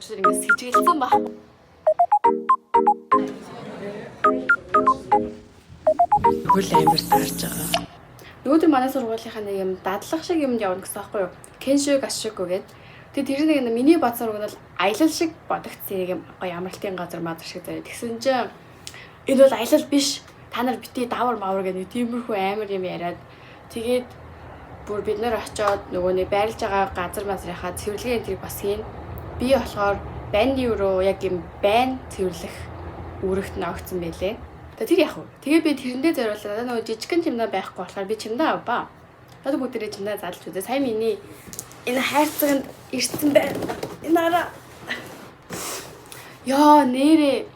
Өчигдөр ингээд сэжиглэсэн баг. Хөл амир таарж байгаа. Нөгөөдөр манай сургуулийнхаа нэг юм дадлах шиг юмд явна гэсэн аахгүй юу? Кеншү гашшүгү гээд. Тэгээ тэр нэг юм миний бодсоор нь бол аялал шиг бодогдсон нэг юм гоё амралтын газар мазар шиг заяа. Тэгсэн чинь энэ бол аялал биш. Та нар бити давар мавар гэх нэг тиймэрхүү амар юм яриад тэгээд бүр бид нар очиод нөгөө нэг байрлаж байгаа газар мазрынхаа цэвэрлэгийн энтриг бас хийн. Би болохоор банди өрөө яг юм байн цэвэрлэх үүрэгт нь огцсон байлээ. Тэгээ тэр яг уу. Тэгээ би тэрэндээ зориулаад надад нөгөө жижигхэн чимдаа байхгүй болохоор би чимдаа авбаа. Одоо бүгдээрээ чимдаа задлж үзье. Сая миний энэ хайрцагт ирсэн байна. Энэ араа. Йоо, нэрээ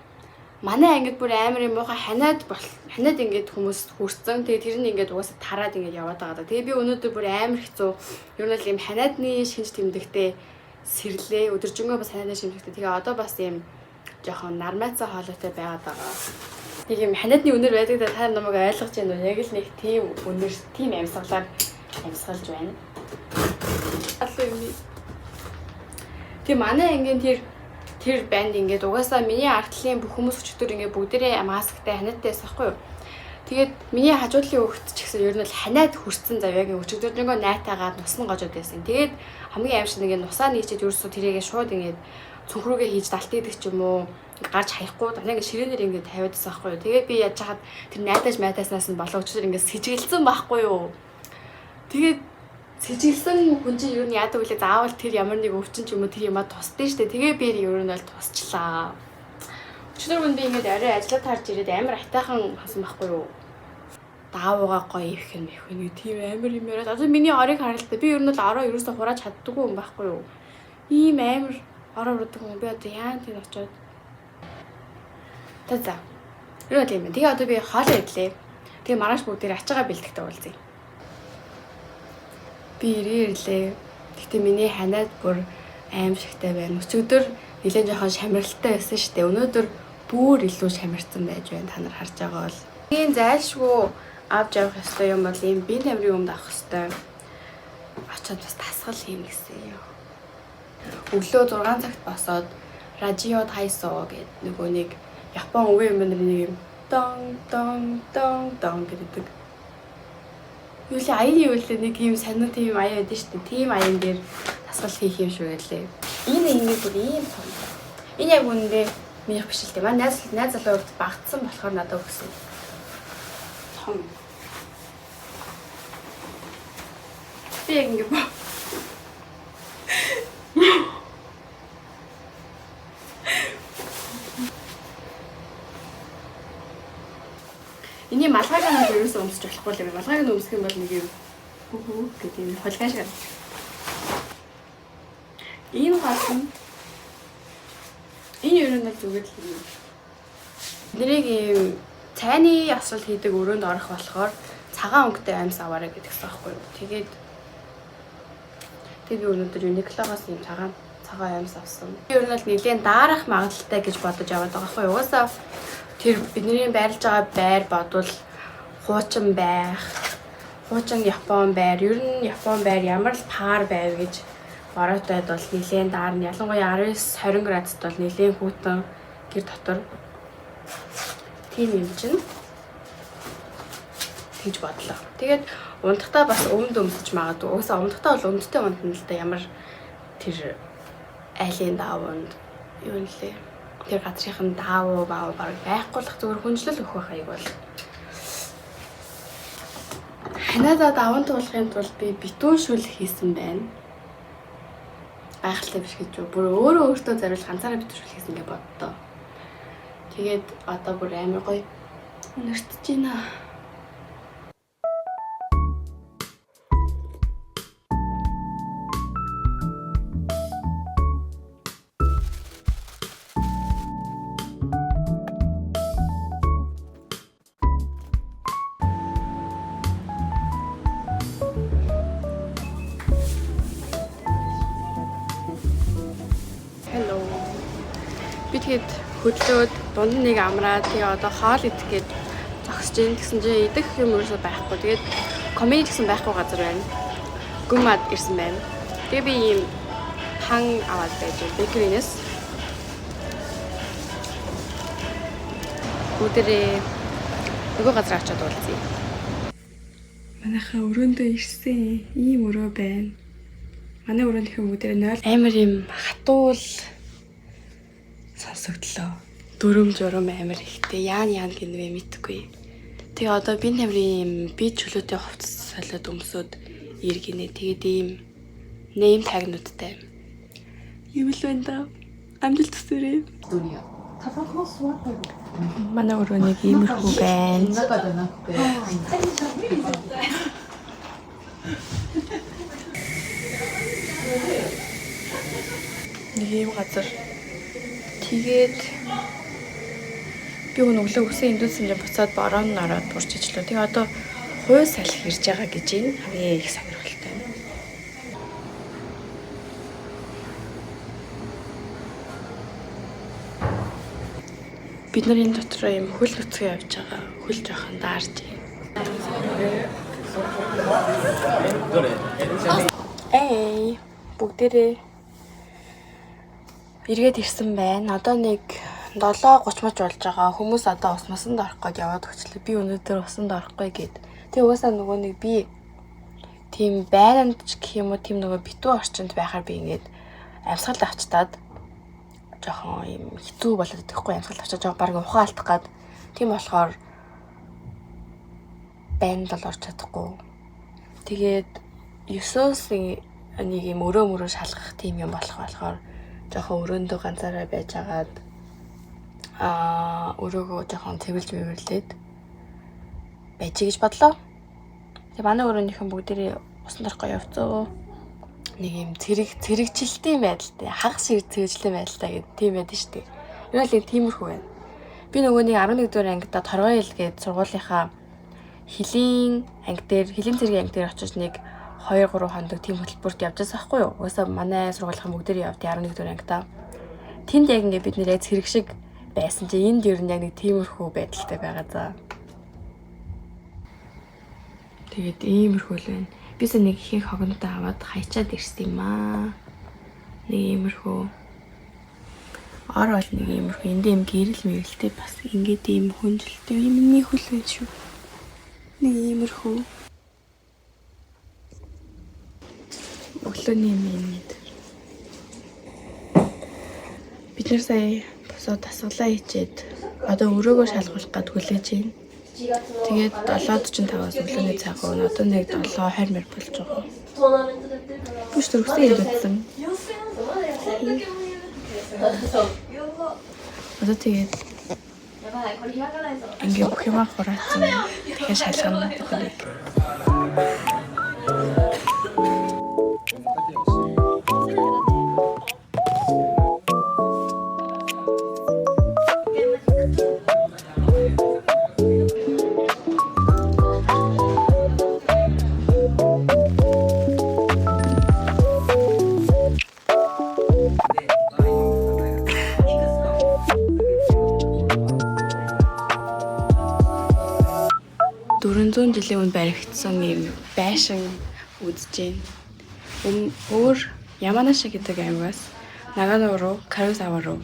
манай ангид бүр амар юм муухай ханиад бол ханиад ингээд хүмүүс хүрсэн. Тэгээ тэр нь ингээд угаасаа тараад ингээд яваад байгаа даа. Тэгээ би өнөөдөр бүр амар хэцүү. Ер нь л юм ханиадны шинж тэмдэгтэй сэрлээ. Өдөржингөө бас ханиадны шинж тэмдэгтэй. Тэгээ одоо бас юм жоохон нармайцсан хоолойтой байгаад байгаа. Нэг юм ханиадны үнэр байдаг да та намайг ойлгож байна уу? Яг л нэг тийм үнэр, тийм амьсгалаар амьсгалж байна. Алуу юм. Тэгээ манай ангийн тэр банд ингээд угаасаа миний артлын бүх хүмүүс өчтөр ингээд бүгдээрээ масктай ханиадтай байсан байхгүй юу? Тэгээд миний хажуудлын хүүхэд ч гэсэн ер нь л ханиад хүрсэн зав яг өчигдөржингөө найтаагаад нусан гожод байсан. Тэгээд хамгийн аим шиг нэг нусаа нийчээд ерөөсөө тэрийгээ шууд ингээд цүнх рүүгээ хийж далт идэх ч юм уу гарч хаяхгүй дандаа ингээд ширээнээр ингээд тавиад байсан байхгүй юу? Тэгээд би яаж хахад тэр найтааж майтааснаас нь болоо өчигдөр ингээд сэжиглэсэн байхгүй юу? Тэгээд сэжиглэсэн хүн чинь ер нь яадаг вүлээ заавал тэр ямар нэг өвчин ч юм уу тэр юмаа тусдээ штэ. Тэгээ би ер нь бол тусчлаа. Өчигдөр хүн би ингээд орой ажиллаа тарж ирээд амар атайхан хасан байхгүй юу? Даавууга гоё ивх юм их нэг тийм амар юм яриад. Одоо миний орыг харалтаа би ер нь бол ороо ерөөсөө хурааж чаддаггүй юм байхгүй юу? Ийм амар ороо урддаг хүн би одоо яан тийм очиод. Та за. Ер нь бол юм байна. Тэгээ одоо би хоолоо идлээ. Тэгээ маргааш бүгдээр ачаагаа бэлтгэхдээ уулзъя. Би ирээ ирлээ. Гэтэ миний ханиад бүр аимшигтай байна. Өчигдөр нэлээд жоохон шамиралтай байсан шүү дээ. Өнөөдөр бүр илүү шамирсан байж байна. Та нар харж байгаа бол. Тийм зайлшгүй авч явах ёстой юм бол ийм бие тамирын өмд авах ёстой. Очоод бас дасгал хийнэ гэсэн юм. Өглөө 6 цагт босоод Радио Тайсо гэдэг нөгөө нэг Япон өвөө юм нэг юм дон дон дон дон гэдэг. Юу л аян юу л нэг юм сонин тийм аян байдаг шүү дээ. Тийм аян дээр дасгал хийх юм шиг байлээ. Энэ ингээд бүр ийм том. Энэ яг үнэндээ минийх биш л дээ. Манай найз залуу хувьд багтсан болохоор надад өгсөн. Том. Би яг ингээд Эний малгайг нь ерөөсөө өмсөж болохгүй л юм. Малгайг нь өмсөх юм бол нэг юм хүү гэдэг юм холгай шиг. Энэ гол нь энэ ер нь бол зүгээр л юм. Бидний ийм цайны асуулт хийдэг өрөөнд орох болохоор цагаан өнгөтэй амьс аваарай гэдгсэн байхгүй юу. Тэгээд би өнөөдөр Uniqlo-гоос ийм цагаан амьс авсан. Би ер нь бол нэлээд дарах магадлалтай гэж бодож аваад байгаа байхгүй юу. Угаасаа тэр бидний байрлаж байгаа байр бодвол хуучин байх, хуучин Япон байр, ер нь Япон байр ямар л пар байв гэж Оройтойд бол нэлээд даарна. Ялангуяа 19-20 градусд бол нэлээд хүйтэн гэр дотор тийм юм чинь тэгж бодлоо. Тэгээд унтахтаа бас өмд өмсөж магадгүй. Угаасаа унтахтаа бол өмдтэй унтна л да ямар тэр айлын даавуунд юу нэлээ. Тэр газрынхан даавуу баав баг байхгүй л зүгээр хүнжлэл өгөх байх аяг бол. Ханиадаа даван туулахын тулд би битүүн шүл хийсэн байна. Гайхалтай биш гэж юу. Бүр өөрөө өөртөө зориулж ганцаараа битүүн шүл хийсэн гэж боддоо. Тэгээд одоо бүр амар гоё өнөртөж байна. Hello. Би тэгээд хөдлөөд дунд нэг амраад тэгээ одоо хоол идэх гээд зогсож ийн гэсэн чинь идэх юм ерөөсөө байхгүй. Тэгээд комеди гэсэн байхгүй газар байна. Гүмад ирсэн байна. Тэгээ би ийм пан аваад байж байна. Бэкеринээс. Бүгдээрээ нөгөө газар очиод уулзъя. Манайхаа өрөөндөө ирсэн. Ийм өрөө байна. Манай өрөөнийхөө бүгдээрээ 0 Амар юм хатуул сонсогдлоо. Дүрм журам амар ихтэй. Яан яан гинвэ мэдгүй. Тэгээ одоо би тамирын юм би чөлөөтэй хувцас солиод өмсөөд иргэнэ. Тэгээд ийм нэм тагнуудтай. Юм л байна да. Амжилт хүсээрэй. Манай өрөө нэг иймэрхүү байна. 中じゃなくて。 Нэг ийм газар. Тэгээд би өнө өглөө өсөн эндүүсэн чинь буцаад борон ороод бурч ижлээ. Тэгээ одоо хуу салхи ирж байгаа гэж энэ хамгийн их сонирхолтой. Бид нар энэ дотор ийм хөл нүцгэн явж байгаа. Хөл жоохон даарж байна. Эй, бүгдээрээ эргээд ирсэн байна. Одоо нэг 7:30 мөч болж байгаа. Хүмүүс одоо ус мусанд орох гээд яваад өчлөө. Би өнөөдөр усанд орохгүй гээд. Тэгээ угаасаа нөгөө нэг би тийм байранд ч гэх юм уу тийм нөгөө битүү орчинд байхаар би ингээд амьсгал авчтаад жоохон юм хэцүү болоод идэхгүй амьсгал авчаад жоохон баг ухаан алдах гад. Тийм болохоор байнд бол орч чадахгүй. Тэгээд 9-оос нэг юм өрөө мөрөө шалгах тийм юм болох болохоор жоохон өрөөндөө ганцаараа байж агаад өрөөгөө жоохон цэвэрлж мэвэрлээд байж гэж бодлоо. Тэгээ манай өрөөнийхэн бүгдээрээ усан дорхоо явцсан. Нэг юм цэрэг цэрэгчлэлтийн байдалтай, хагас шиг цэрэгчлэлийн байдалтай гэдэг тийм байдаг шүү дээ. Ер нь л нэг тиймэрхүү байна. Би нөгөө нэг 11 дугаар ангидаа торгой хэл гээд сургуулийнхаа хөлийн анги дээр, хөлийн цэргийн анги дээр очиж нэг 2 3 хоног тийм хөтөлбөрт явж байсан байхгүй юу? Угаасаа манай сургуулийн бүгдээр явд 11 дугаар ангидаа. Тэнд яг ингээ бид нэр яг цэрэг шиг байсан чи энд ер нь яг нэг тиймэрхүү байдалтай байгаа за. Тэгээд иймэрхүү л байна. Би сая нэг ихэнх хогнотоо аваад хайчаад ирсэн юм аа. Нэг иймэрхүү. Ор бол нэг иймэрхүү. Энд ийм гэрэл мэрэлтэй бас ингээд ийм хүнжилтэй юм нэг хөл байна шүү. Нэг иймэрхүү. Өглөөний юм ингээд. Бид нар сая босоод дасгалаа хийчээд одоо өрөөгөө шалгуулах гад хүлээж байна. Тэгээд 7:45-аас өглөөний цаг өгнө. Одоо нэг 7:20 мөр болж байгаа. Бүш төрөсөн юм дутсан. Одоо тэгээд ингээ бүх юмаа хураацсан. Тэгэхээр шалгана бүхнийг. Дөрвөн жилийн өмнө баригдсан ийм байшин үзэж байна. Өөр Яманаши гэдэг аймагаас Нагано руу, Каруисава руу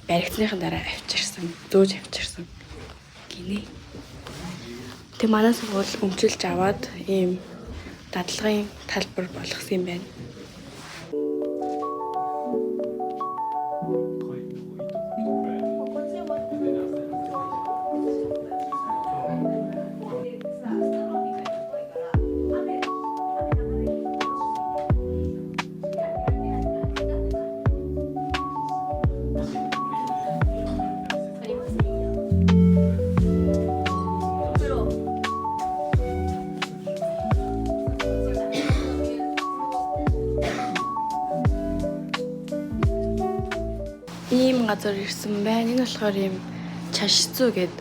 баригдсныхан дараа авчирсан, зөөж авчирсан гинэ. Тэг манай сургууль өмчилж аваад ийм дадлагын талбар болгосон юм байна. Ийм газар ирсэн байна. Энэ болохоор ийм чашцүү гээд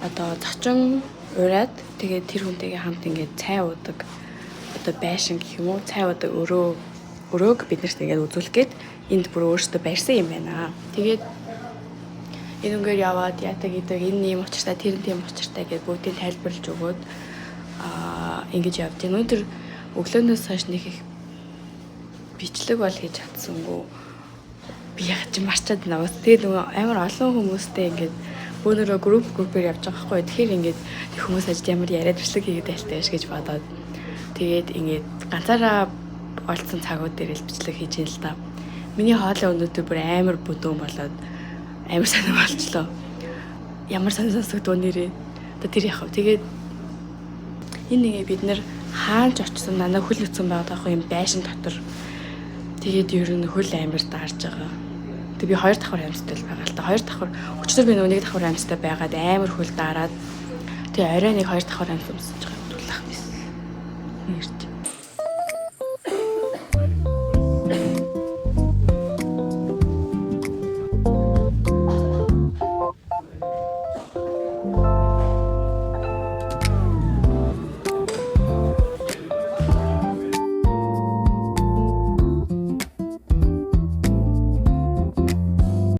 одоо зочин ураад тэгээд тэр хүнтэйгээ хамт ингээд цай уудаг одоо байшин гэх юм уу цай уудаг өрөөг бид нарт ингээд үзүүлэх гээд энд бүр өөрсдөө барьсан юм байна. Тэгээд энэ үнгээр яваад яадаг гэдэг энэ ийм учиртай тэр нь тийм учиртай гэдээ бүгдийг тайлбарлаж өгөөд ингэж явд. Өнөөдөр өглөөнөөс хойш нэг их бичлэг бол хийж чадсангүй. Би яг чи марчаад байна. Тэгээд нөгөө амар олон хүмүүстэй ингээд Бөөнөрөө group группээр явж байгаа байхгүй. Тэгэхээр ингээд хүмүүс ажид ямар яриад бичлэг хийгээд байлтай биш гэж бодоод тэгээд ингээд ганцаараа олдсон цагууд дээр л бичлэг хийж ийн л та. Миний хоолой өнөөдөр бүр амар бүдүүн болоод амар сонир болчлоо. Ямар сонир сонсогдвоо нэрээ. Одоо тэр яхав. Тэгээд энэ нэгээ бид нэр хаанч очсон нанаа хөл өцсөн байгаа даахгүй юм байшин дотор. Тэгээд ер нь хөл амар даарж байгаа. Тэг би хоёр давхар амьстай л байгаа л та. Хоёр давхар өчтөр би нөгөө нэг давхар амьстай байгаад амар хөл дараад тэгээ орой нэг хоёр давхар амьс өмсөж байгаа юм дулах байсан. Нэрч.